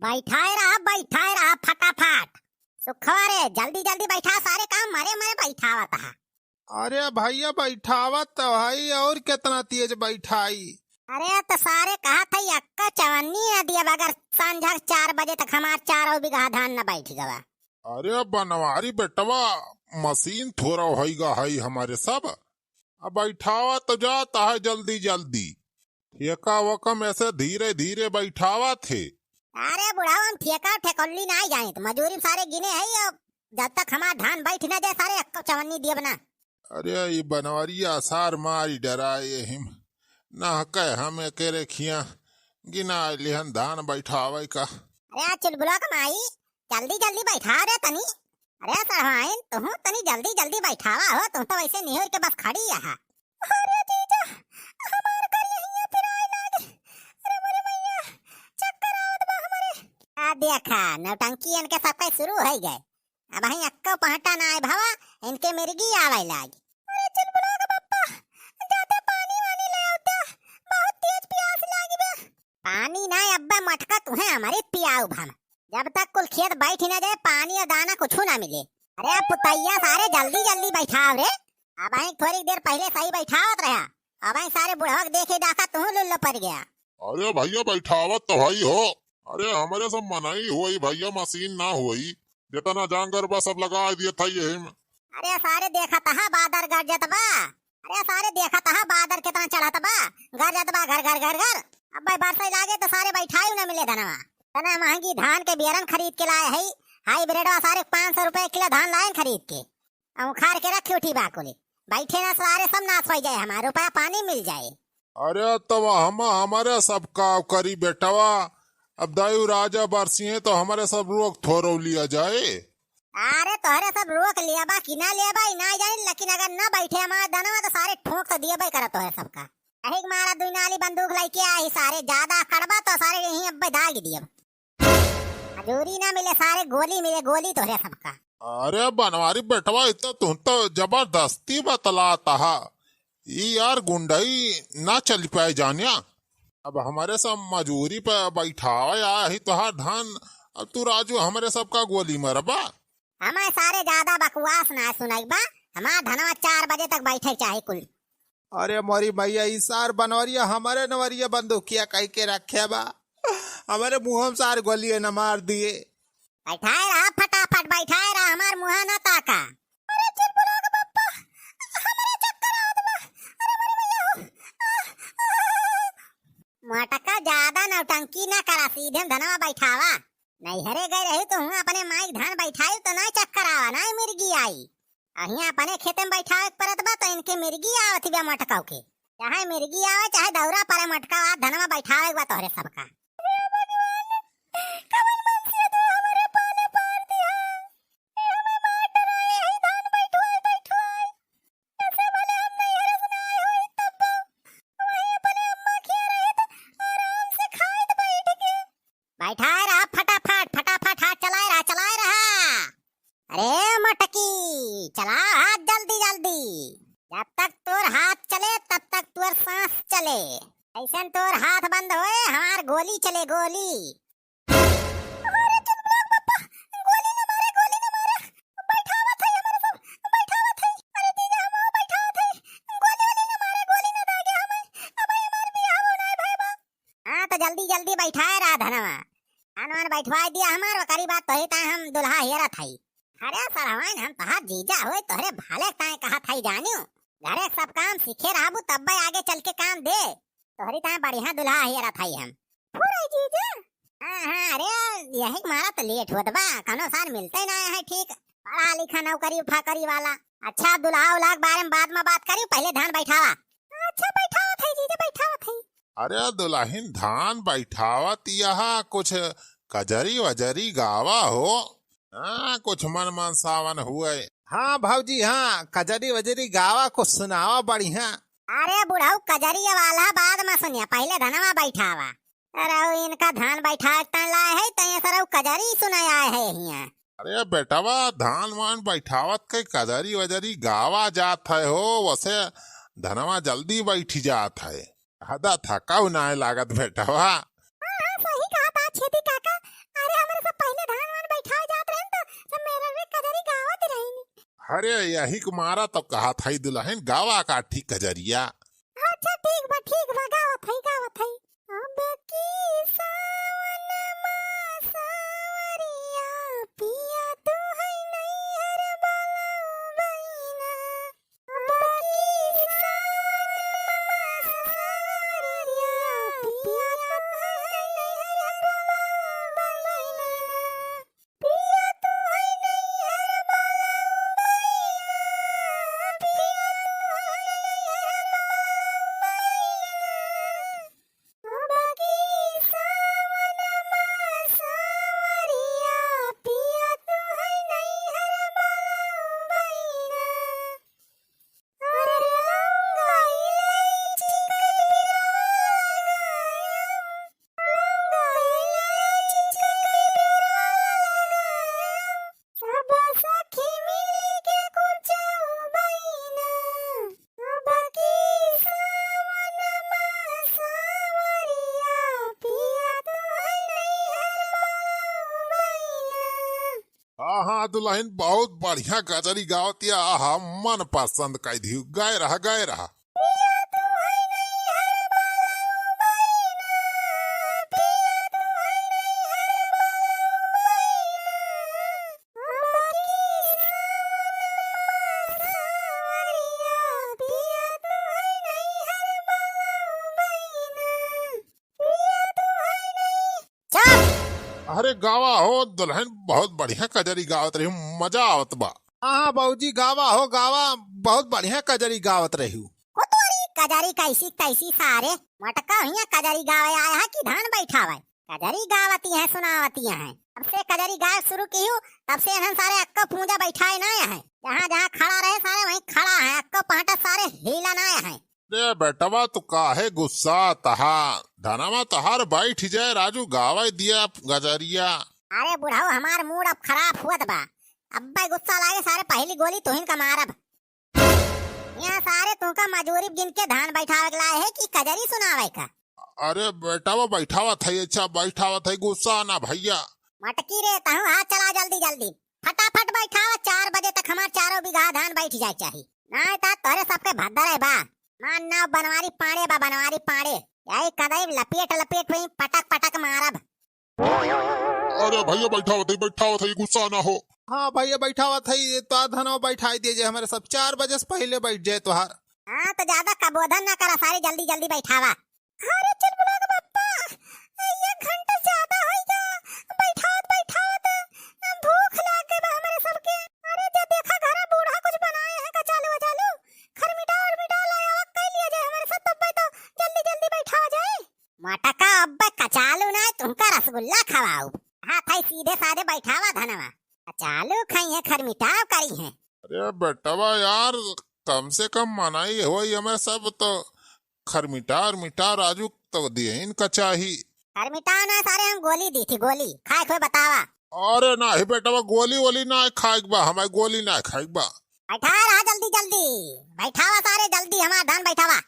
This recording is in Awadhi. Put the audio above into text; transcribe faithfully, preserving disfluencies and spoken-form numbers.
बैठाए रहा, बैठाए रहा फटाफट। सुखवा रे, जल्दी जल्दी बैठा, सारे काम मरे मरे बैठावत हा। अरे भैया, बैठावत तो हई, और केतना तेज बैठाई? अरे तो सारे कहत हई, एक्का चवन्नी न दियब अगर सांझा के चार बजे तक हमार चारौ बीघा धान न बैठ गवा। अरे बनवारी बेटवा, मशीन थोड़ा होइगा हई हमरे सब। अब बैठावा तो जात है जल्दी जल्दी। ठेका वकम ऐसे धीरे धीरे बैठावा थे। अरे बुढ़ाऊ, हम ठेका ठेकौली नाई जानित, मजूरी में सारे गिने हई। अब जब तक हमार धान बैठ ना जाए, सारे एक्को चवन्नी दियब ना। अरे ई बनवरिया सार मारी डराए हिम, ना कह हम एके रेखिया गिना लिहन धान बैठावे का। अरे आ चुलबुला के माई, जल्दी जल्दी बैठा रे तनी। अरे सरवाइन, तुहूँ तनी जल्दी जल्दी बैठावा हो, तुम तो वैसे निहुर के बस खड़ी यहाँ। अरे जीजा, हमार करिया हिया पिराए लाग। अरे मोरे मैया, चक्कर आवत बा हमरे। आ देखा, नौटंकी इनके सबके शुरू होइ गए। अबहीं एक्को पहटा ना आए भवा, इनके मिर्गी आवे लागी। अरे चुलबुला के पप्पा, जाते पानी वानी ले आवते, बहुत तेज प्यास लागी बे। पानी ना अब्बे मटका तुहे हमरे पियाउब हम। जब तक कुल खेत बैठ ना जाए, पानी और दाना कुछू ना मिले। अरे पुतैया सारे जल्दी जल्दी बैठाव रे। अबहीं थोड़ी देर पहिले सही बैठावत रहा, अबहीं सारे बुढ़वा के देखे डाका तुहूँ लुल्लो पड़ गया। अरे भैया बैठावत तो हई हो। अरे हमरे सब मनई होई भैया, मशीन ना होई। जितना जांगर बा सब लगा दिए था यही में। अरे सारे देखत हा बादर गरजत बा। अरे सारे देखत हा बादर कितना चढ़त बा, गरजत बा घर घर घर घर। अब भाई बरसाई लागे तो सारे बैठाई ना मिले धनवा। इतना महंगी धान के बियरन खरीद के लाए हई, हाइब्रिडवा सारे पाँच सौ रुपए किलो धान लाए खरीद के। उखाड़ के रखी उठी बाकुली, बैठे ना सारे सब नाश होइ जाए, हमार रुपया पानी मिल जाए। अरे तब हम हमरे सब का करी बेटवा, अब दायु राजा बरसिए तो हमरे सब रोक थोरो लिया जाए। अरे तोहरे सब रोक लिया बा कि ना लिया बा, ई ना जानी, लेकिन अगर ना बैठे हमार धनवा तो सारे ठोक तो दिए बा करत तोहरे सबका। यही मारा दुई नाली बंदूक लेके आई सारे, ज्यादा कड़बा तो सारे यहीं अब्बे दाग दिए। मजूरी ना मिले, सारे गोली मिले, गोली तोहरे सबका। अरे बनवारी बेटवा, इतना तुम तो जबरदस्ती बतलाता हा। ई यार गुंडई ना चल पाए जानिया। अब हमरे सब मजूरी पे बैठावे आया ही तोहार धान, अब तू राजू हमरे सबका गोली मरबा। हमें सारे ज्यादा बकवास ना सुनाई बा, हमार धनवा चार बजे तक बैठे चाहे कुल। अरे मोरी मैया, ई सार बनवरिया हमरे नवरिया बंदूकिया कह के रखे बा। हमरे मुँह में सार गोलिये न मार दिए। बैठाए रहा फटाफट, बैठाए रहा, हमार मुँह ना ताका। अरे चुलबुला के पप्पा, हमरे चक्कर आवत बा। अरे मोरी मैया हो। आह, आह। मोटका ज्यादा नौटंकी ना करा, सीधे में धनवा बैठावा। नैहरे गए रही तो हुआ अपने माई के धान बैठाई तो ना चक्कर आवा, ना मिर्गी आई। अहिया अपने खेते में बैठावे के परत बा, तो इनके मिर्गी आवत बा मोटकाऊ के। चाहे मिर्गी आवे, चाहे दौरा परे मोटकाऊ, आज धनवा बैठावे के बा तोहरे सबका। हे भगवान, कवन मनसिया तू हमरे पाले पार दिया। ए हमें मार डराए, यही धान बैठवाए, बैठवाए। ऐसे भले हम नैहरे से ना आए होई तब। वहीं अपने अम्मा के रहित, आराम से खाइत बैठ के। बैठाए रहा फटाफट, फटाफट हाथ चलाए रहा, चलाए रहा। अरे मटकी, चला हाथ जल्दी जल्दी। जब तक तोर हाथ चले, तब तक तोर सांस चले। ऐसन तोर हाथ बंद होए, हमार गोली चले, गोली। अरे चुलबुला पप्पा, गोली न मारे, गोली न मारे। बैठावत है हमारे सब, बैठावत है। अरे जीजा, हम बैठावत है। गोली वोली न मारे, गोली न दागे हमें। अब हमार बियाह होना है भाई बा। हाँ, तो जल्दी जल्दी बैठाए रहा धनवा। धान वान बैठवाए दिया हमार, ओकरी बाद तोही ताए हम दुल्हा हेरत हई। अरे सरवाइन, हम तहार जीजा होए, तोहरे भले ताए कहत हई जानियो। घरे सब काम सीखे रहबू, तब्बे आगे चल के काम दे। तोहरी ताए बढ़िया दुल्हा हेरत हई हम। फुरई जीजा। हाँ, हाँ, अरे, यही के मारा तो लेट होत बा, कौनो सार मिलते ना है ठीक। पढ़ा लिखा नौकरी उफाकरी वाला। अच्छा, दुल्हा उल्हा के बारे में बाद में बात करी, पहले धान बैठावा। अच्छा, बैठावत है जीजा, बैठावत है। अरे दुल्हन, धान बैठावत यह कुछ कजरी वजरी गावा हो। हाँ, कुछ मन मनसावन हुए। हाँ भौजी, हाँ, कजरी वजरी गावा, कुछ सुनावा बढ़िया। अरे बुढ़ऊ, कजरी वाला बाद में सुनिया, पहले धनवा बैठावा। अरे उ इनका धान बैठाए तन लाए है, तैं सरऊ कजरी सुनाए आए है हियाँ। अरे बेटवा, धान वान बैठावत के कजरी वजरी गावा जात है हो, वसे धनवा जल्दी बैठ जात है। हदा थकाऊ नाय लागत बेटवा। हाँ, हाँ, सही कहा था छेदी काका। अरे यही के मारा तो कहत हई दुलहिन, गावा का ठीक कजरिया। अच्छा ठीक बा, ठीक बा, गावत हई, गावत हई। अब की सावन मा सावरिया, पिया तू है नैहर वाला बहिना। अब की सावन मा सावरिया, पिया तू है नैहर वाला बहिना। पिया तू है नैहर वाला बहिना, पिया तू है नैहर वाला बहिना। अब की सावन मा सावरिया, पिया तू है नैहर वाला बहिना। अरे लौंगा इलायची के पिपरा लगाया, लौंगा इलायची के पिपरा लगाया। सब सखी मिली के कुछ बहिना। अब की सावन मा सावरिया, पिया तू है नैहर वाला बहिना। हाँ, हाँ, दुलहिन बहुत बढ़िया कजरी गावतिया। आहा, मन पसंद कइ दिहू। गए रहा, गए रहा। पिया तू है नैहर वाला बहिना, पिया तू है नैहर वाला बहिना। अब की सावन मा सावरिया, पिया तू है नैहर वाला बहिना। पिया तू है नैहर। चुप! अरे गावा हो दुलहिन, बहुत बढ़िया कजरी गावत रही, मजा आवत बा। हाँ, हाँ, बाबूजी, गावा हो, गावा, बहुत बढ़िया कजरी गावत रही। कुतुरी कजरी कैसी तैसी सारे, मटका हियाँ कजरी गावे आया है कि धान बैठावे? कजरी गावती हैं, सुनावती हैं। तब से कजरी गावे शुरू किहू, तब से इन्हन सारे अक्को पूंजा बैठाए ना है। जहाँ जहाँ खड़ा रहे सारे वहीं खड़ा है, अक्को पहटा सारे हिला ना है। रे बेटवा, तू काहे गुस्सात हा? धनवा तोहार बैठ जाए, राजू गावे दिया गजरिया। अरे बुढ़ऊ, हमार मूड अब खराब हुअत बा। अब्बे गुस्सा लागे, सारे पहली गोली तुहिन का मारब। यहाँ सारे तुहका मजूरी गिन के धान बैठावे के लाए है कि कजरी सुनावे का? अरे बेटवा, बैठावत है, अच्छा बैठावत है, गुस्सा ना भैया। मटकी रे, तहूँ हाथ चला जल्दी जल्दी, फटाफट बैठावा, चार बजे तक हमार चारों बीघा धान बैठ जाए चाही। नाहीं त तोरे सबके भद्दर है बा। मार नाव बनवारी पांड़े बा, बनवारी पांड़े। यही कदई लपेट लपेट में पटक पटक मारब। अरे भैया, बैठावत है, बैठावत है, गुस्सा ना हो। हाँ भैया, बैठावत है, ये तो धनवा बैठाई दे जे, हमारे सब चार बजे से पहले बैठ जाए तोहार। हाँ, तो ज्यादा कबोधन ना करा, सारे जल्दी जल्दी बैठावा। अरे चुलबुला के बप्पा, एक घंटा ज्यादा होई गा, बैठावत बैठावत भूख लाग गए बा हमरे सबके। अरे जब देखा घरा बूढ़ा कुछ बनाए हैं कचालू वचालू, खरमिटा उरमिटा लाया हुआ कई लिया जाए हमरे सब, तब्बे तो जल्दी जल्दी बैठावा जाए। मटका अब्बे कचालू ना, तुमका रसगुल्ला खवाऊ। हाँ, थाई सीधे साधे बैठावा धनवा, कचालू खाई है, खरमिटाव करी है। अरे बेटवा यार, कम से कम मनाई होई, हमें सब तो खरमिटार मिटार आजू तो दिहिन का चाही। खरमिटार ना सारे, हम गोली दी थी, गोली खाए खोए बतावा। अरे नाही बेटवा, गोली वोली ना खाएक बा, हमें गोली ना खाएक बा। बैठा रहा जल्दी जल्दी, बैठावा सारे जल्दी, हमार धान बैठावा।